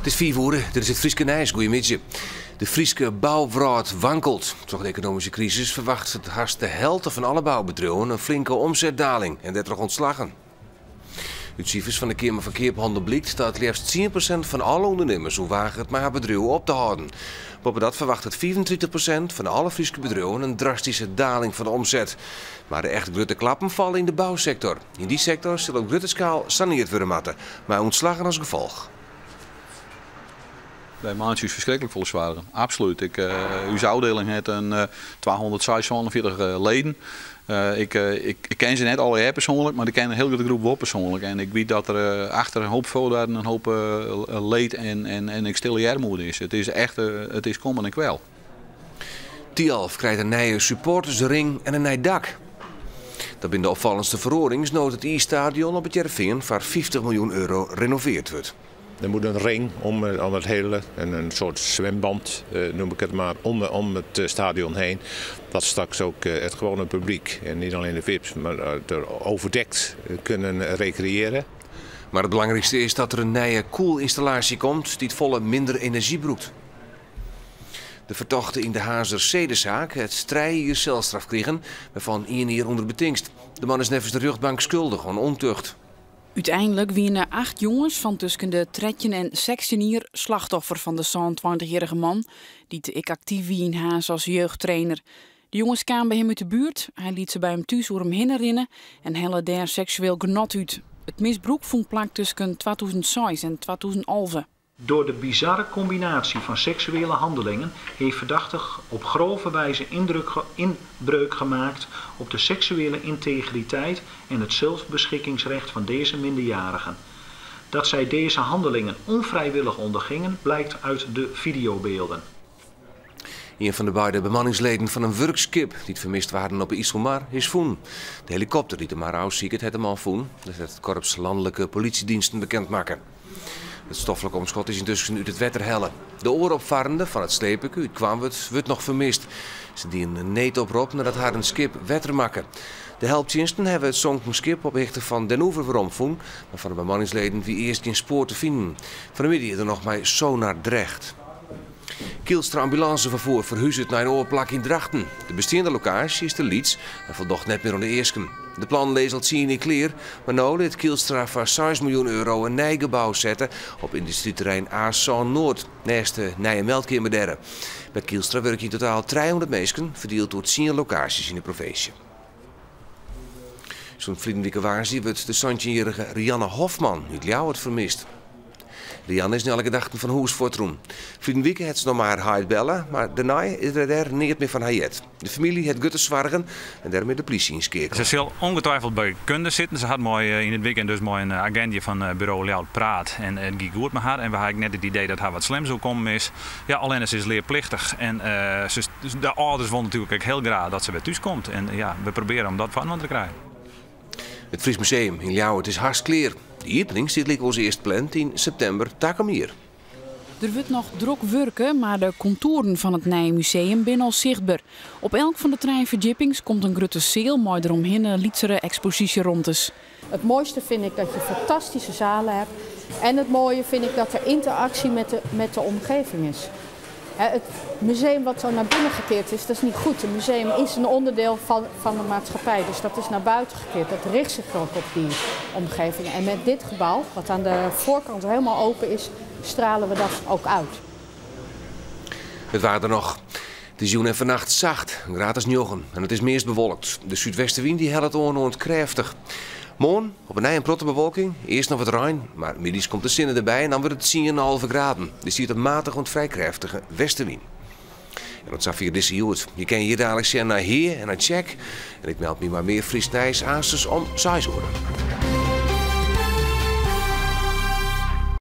It is 5 oere, dit is it Fryske nijs. Goeiemiddei. De Fryske bouwrâld wankelt. Troch de ekonomyske krisis ferwachtet hast de helte fan alle boubedriuwen in flinke omsetdaling en dêrtroch ûntslaggen. Ut sifers fan de Keamer fan Keaphannel blykt dat leafst 10% fan alle ûndernimmers oerwaget mei har bedriuw op te hâlden. Boppedat ferwachtet 35% fan alle Fryske bedriuwen in drastyske daling fan de omset. Mar de echt grutte klappen falle yn de bousektor. Yn dy sektor sil op grutte skaal saneard wurde moatte, mei ûntslaggen as gefolch. Wy meitsje ús ferskriklik folle soargen. Absolút. Ik, ús ôfdieling hat in 246 leden. Ik, ik, ik ken se net allegear persoanlik, mar ik ken in hiel grutte groep wol persoanlik. En ik wit dat der achter in hoop foardoarren in hoop leed en ek stille earmoede is. It is echt, it is kommer en kwel. Thialf krijt in nije supportersring en in nij dak. Dat binne de opfallendste feroarings no't it iisstadion op It Hearrenfean foar 50 miljoen euro renoveard wurdt. Er moet een ring om het hele, een soort zwembad noem ik het maar, om het stadion heen. Dat straks ook het gewone publiek en niet alleen de VIP's, maar er overdekt kunnen recreëren. Mar it belangrykste is dat der in nije koelynstallaasje komt dy't folle minder enerzjy brûkt. De fertochte yn de Harnzer sedesaak hat 3 jier selstraf krigen, wêrfan ien jier ûnder betingst. De man is neffens de rjochtbank skuldich oan ûntucht. Uteinlik wiene acht jonges fan tusken de 13 en 16 jier slachtoffer fan de 27-jierrige man, dy't ek aktyf wie yn Harns as jeugdtrainer. De jonges kamen by him út de buert, hy liet se by him thús oer him hinne rinne en helle dêr seksueel genot út. It misbrûk fûn plak tusken 2006 en 2011. Door de bizarre combinatie van seksuele handelingen heeft verdachte op grove wijze inbreuk gemaakt op de seksuele integriteit en het zelfbeschikkingsrecht van deze minderjarigen. Dat zij deze handelingen onvrijwillig ondergingen blijkt uit de videobeelden. Ien fan de beide bemanningsleden fan in wurkskip dy't fermist waarden op de Iselmar is fûn. De helikopter dy't de mar ôfsiket hat de man fûn. Dat hat it Korps Landelijke Politiediensten bekend makke. It stoflik omskot is yntusken út it wetter helle. De oare opfarrende fan it sleperke út Koarnwert wurdt noch fermist. Se dienen in needoprop neidat harren skip wetter makke. De helptsjinsten hawwe it sonken skip op hichte fan Den Oever weromfûn, mar fan de bemanningsleden wie earst gjin spoar te finen. Fan 'e middei is der noch mei sonar drecht. Kielstra Ambulanceferfoer ferhuzet nei in oar plak yn Drachten. De besteande lokaasje is te lyts en foldocht net mear oan de easken. De plannen lizze al 10 jier klear, mar no lit Kielstra foar 6 miljoen euro in nij gebou sette op yndustryterrein A7 Noard, neist de nije meldkeamer dêre. By Kielstra wurkje yn totaal 300 minsken, ferdield oer 10 lokaasjes yn de provinsje. Sûnt ferline wike woansdei wurdt de 17-jierrige Rianne Hofman út Ljouwert fermist. Rianne is nei alle gedachten fan hûs fuortrûn. Ferline wike hat se noch mei har heit belle, mar dêrnei is der dêr neat mear fan har heard. De famylje hat grutte soargen en dêrom is de plysje ynskeakele. Se sil ongetwijfeld by kunde sitten. Se hat mei yn it weekend dus mei in agintje fan buro Ljouwert praat en it gie goed mei har. En we ha ek net it idee dat har wat slims oerkommen is. Ja, allinne se is learplichtich en se, de âlders wolle natuerlik ek hiel graach dat se wer thús komt. En ja, we probearje om dat foarinoar te krijen. It Fries Museum yn Ljouwert is hast klear. De iepening stiet lykwols earst pland yn septimber takom jier. Der wurdt noch drok wurke, mar de kontoeren fan it nije museum binne al sichtber. Op elk fan de trije ferdjippings komt in grutte seal mei deromhinne lytsere eksposysjeromtes. Het mooiste vind ik dat je fantastische zalen hebt. En het mooie vind ik dat er interactie met de omgeving is. Het museum wat zo naar binnen gekeerd is, dat is niet goed. Een museum is een onderdeel van de maatschappij, dus dat is naar buiten gekeerd. Dat richt zich ook op die omgeving. En met dit gebouw, wat aan de voorkant helemaal open is, stralen we dat ook uit. It waar der noch. It is jûn en fannacht sacht, in graad as 9. En it is meast bewolkt. De súdwestewyn dy hellet oan oant krêftich. Moarn op 'e nij in protte bewolking, earst noch wat rein, mar middeis komt de sinne derby en dan wurdt it 10,5 graden. Der stiet in matige oant frij krêftige westewyn. En oant safier dizze Hjoed. Je kinne hjir daliks sjen nei Hea en nei Tsjek. En ik meld my mei mear Frysk nijs aanstens om 6 oere.